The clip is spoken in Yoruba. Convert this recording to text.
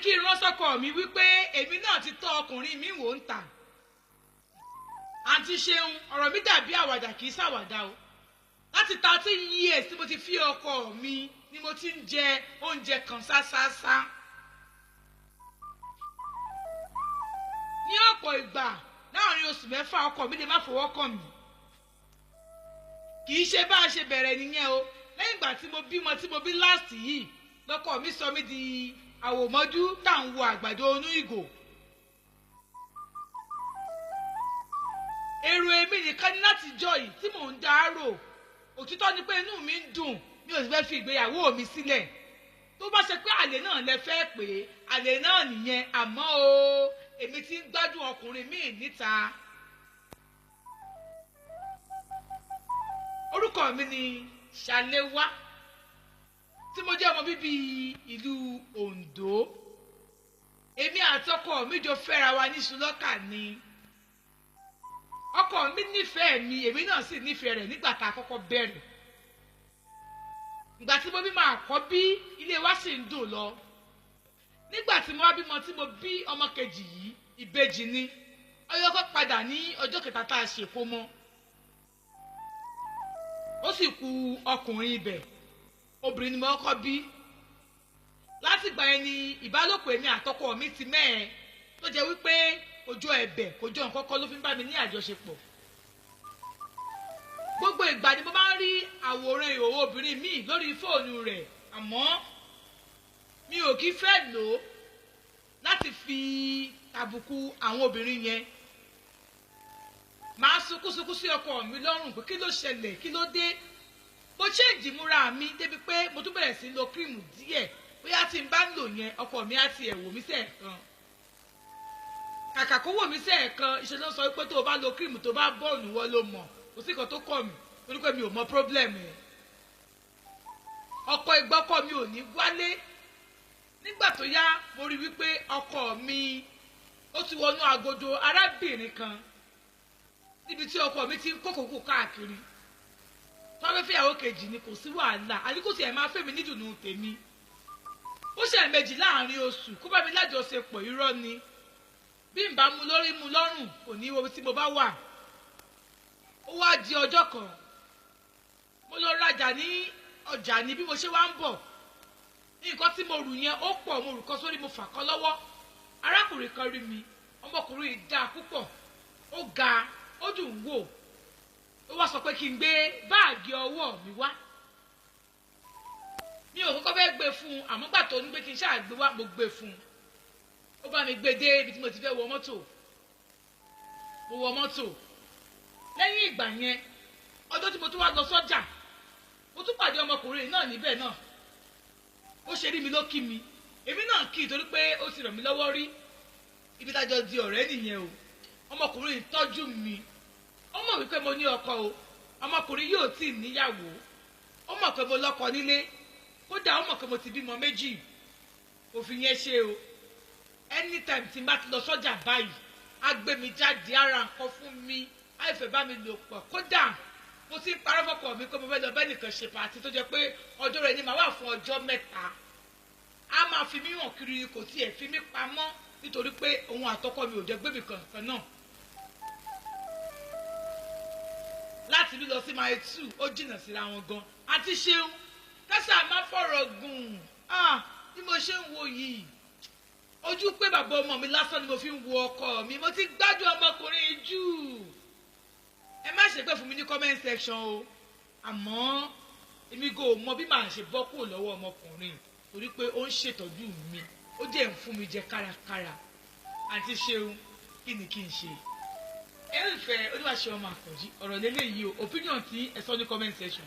kí n rán sọ́kọ mi wípé èmi náà ti tọ́ ọkùnrin mi wò ń tà. Àǹtí Ṣeun, ọ̀rọ̀ mi dàbí àwàdà kì í ṣàwàdà o. Láti 13 years tí mo ti fi ọkọ mi ni mo ti ń jẹ oúnjẹ kan ṣáṣáṣá. Ní ọ̀pọ̀ ìgbà láàrin oṣù 6 ọkọ mi lè má fọwọ́ kàn mí. Kì í ṣe bá a ṣe bẹ̀rẹ̀ nìyẹn o. Lẹ́yìn ìgbà tí mo bímọ tí mo bí last yìí lọ́kọ mi sọ mí di àwòmọ́jú tá à ń wo àgbàdo inú ìgò. Èrò èmi nìkan ní láti jọ yìí tí mò ń dárò. Òtítọ́ ni pé inú mi ń dùn, mi ò sì fẹ́ fi ìgbéyàwó mi sílẹ̀. Tó bá ṣe pé àlè náà lẹ fẹ́ pé àlè náà nìyẹn, àmọ́ o èmi ti ń gbádùn ọkùnrin míì níta. Orúkọ mi ni Ṣaléwá, tí mo jẹ́ ọmọ bíbí ìlú Oǹdó. Èmi àtọkọ mi jọ fẹ́ra wa ní Ṣùlọ́kà ni. Ọkọ mi nífẹ̀ẹ́ mi, èmi náà sì nífẹ̀ẹ́ rẹ̀ nígbà tá a kọ́kọ́ bẹ̀rẹ̀. Ìgbà tí mo bí máa kọ́ bí, ilé wa sì ń dùn lọ. Nígbà tí mo wá bímọ tí mo bí ọmọ kejì yìí, ìbejì ni. Ọyọ́ kọ́ padà ní ọjọ́ kẹta tá a ṣèkómọ. Ó sì kù ọkùnrin ibẹ̀, obìnrin ni mo kọ́ bí. Látìgbà yẹn ni ìbálòpọ̀ èmi àtọkọ mi ti mẹ́ẹ̀, tó jẹ́ wípé ojú ẹ̀bẹ̀ kò jọ nǹkan kan ló fi ń bá mi ní àjọṣepọ̀. Gbogbo ìgbà ni mo máa ń rí àwòrán ìhòòhò obìnrin míì lórí fóònù rẹ̀, àmọ́ mi ò kí fẹ́ lò ó láti fi tàbùkù àwọn obìnrin yẹn. Màá sunkúnsunkún sí ọkọ mi lọ́rùn pé kí ló ṣẹlẹ̀, kí ló dé. Mo ṣéǹjì múra mi débi pé mo tún bẹ̀rẹ̀ sí lo kírìmù díẹ̀, bóyá tí n bá ń lò yẹn ọkọ mi á ti ẹ̀ wò mí sẹ́ẹ̀kan. Kàkà kó wò mí sẹ́ẹ̀kan, ìṣe ló ń sọ pé tó o bá lo kírìmù tó bá bọ́ọ̀lù wọ́n ló mọ̀, kò sí nǹkan tó kọ̀ mí torí pé mi ò mọ pírọ́blẹ̀mù yẹn. Ọkọ ìgbọ́kọ̀ mi ò ní wálé. Nígbà tó yá mo rí wípé ọkọ mi ó ti wọnú agodo arábìnrin kan níbi tí ọkọ mi ti ń kókòkò káàkiri. Tó bá fẹ́ fẹ́yàwó kejì ni kò sí wàhálà, àdínkù tí ẹ̀ máa fẹ́ mi nídùnnú tèmi. Ó ṣe ẹ̀ẹ̀mejì láàrin oṣù kó bá mi lájọṣepọ̀, irọ́ ni. Bí n bá mu lórí mu lọ́rùn kò ní wo ibi tí mo bá wà. Ó wá di ọjọ́ kan, mo lọ rajà ní ọjà ní bí mo ṣe wá ń bọ̀. Nǹkan tí mo rù yẹn ó pọ̀, mo rù kan sórí, mo fà kan lọ́wọ́. Arákùnrin kan rí mi, ọmọkùnrin yìí dáa púpọ̀, ó ga, ó dùn ún wò. Ó wá sọ pé kí n gbé báàgì ọwọ́ mi wá. Mi ò kọ́kọ́ fẹ́ gbé fún un, àmọ́ gbà tó ní pé kí n ṣáà gbé wá, mo gbé fún un. Ó bá mi gbé dé ibi tí mo ti fẹ́ wọ mọ́tò. Mo wọ mọ́tò. Lẹ́yìn ìgbà yẹn, ọjọ́ tí mo tún wá lọ sọ́jà, mo tún pàdé ọmọkùnrin náà níbẹ̀ náà. Ó ṣe rí mi ló kí mi. Èmi náà kí i torí pé ó ti ràn mí lọ́wọ́ rí. Ibi tájọ di ọ̀rẹ́ nìyẹn o. Ọmọkùnrin tọ́jú mi. Ó mọ̀ wípé mo ní ọkọ o. Ọmọkùnrin yóò tí ì níyàwó. Ó mọ̀ pé mo lọ́kọ nílé. Kódà ó mọ̀ pé mo ti bímọ méjì. Kò fi yẹn ṣe o. Anytime tí n bá ti lọ sọ́jà báyìí, á gbé mi jáde, á ra nǹkan fún mi, á ìfẹ́ bá mi lò pọ̀. Kódà mo ti ń parọ́ fọ́kọ mi pé mo fẹ́ lọ bẹ́ẹ̀ nìkan ṣe pàtí tó jẹ́ pé ọjọ́ rẹ̀ ni màá wà fún ọjọ́ 3. Á máa fi mí hàn kiri, kò tiẹ̀ fi mí pamọ́ nítorí pé òun àtọkọ mi ò jẹ́ gbébì kankan náà. Láti bí lọ sí mile 2, ó jìnnà síra wọn gan. Àti Ṣeun, kásà má fọ̀rọ̀ gùn. Bí mo ṣe ń wo yìí, ojú pé bàbá ọmọ mi lásán ni mo fi ń wo ọkọ mi. Mo ti gbádùn ọmọkùnrin jù. Ẹ má ṣe pé fún mi ní comment section o. Àmọ́ èmi kò mọ bí màá ṣe bọ́ kúrò lọ́wọ́ ọmọkùnrin torí pé ó ń ṣètọ́jú mi, ó jẹ́ ń fún mi jẹ kárakára. Àǹtí Ṣeun, kí ni kí n ṣe? Ẹ ń fẹ́ Olúwaṣeun ọmọ Àkànjí, ọ̀rọ̀ lélẹ́yìí o. Opinion tí ẹ sọ ní comment section.